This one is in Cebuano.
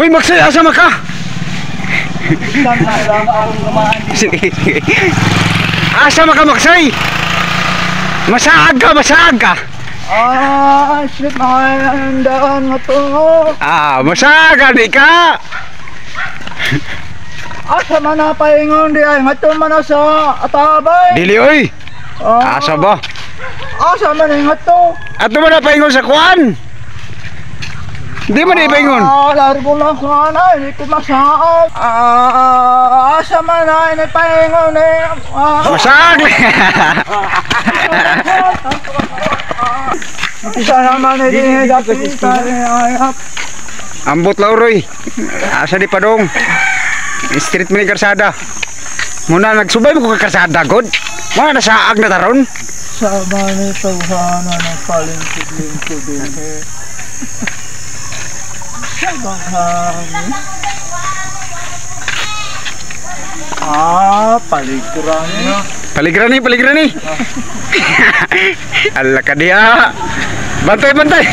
Hoy, Maksay, asa man ka? Sige, sige. Asa man ka, Maksay? Masaag ka, masaag ka. Ah, shit, mga daan nga to. Ah, masaag ka, di ka. Asa man na paingon di ay, ngadto man na sa atabay. Dili, oy. Ah, Asa ba? Asa man ay ngadto? Ato man na paingon sa kuan. Di man na ipaingon. Ah, largo lang ko na, hindi ko masaag. Ah, asa man na ay paingon eh. Ah, Masaag. Isa naman eh, di dapat ay. Ambot lauroy. Asa di padong? Street man ni karsada. Muna nagsubay mo ko ka karsada god. Mga nasaag na taron. Sa man ito sana nagpalingkod-lingkod din eh. Sa bahagi. Ah, palikuran niya. Paligra ni, paligra ni. Ala ka diha. Bantay, bantay.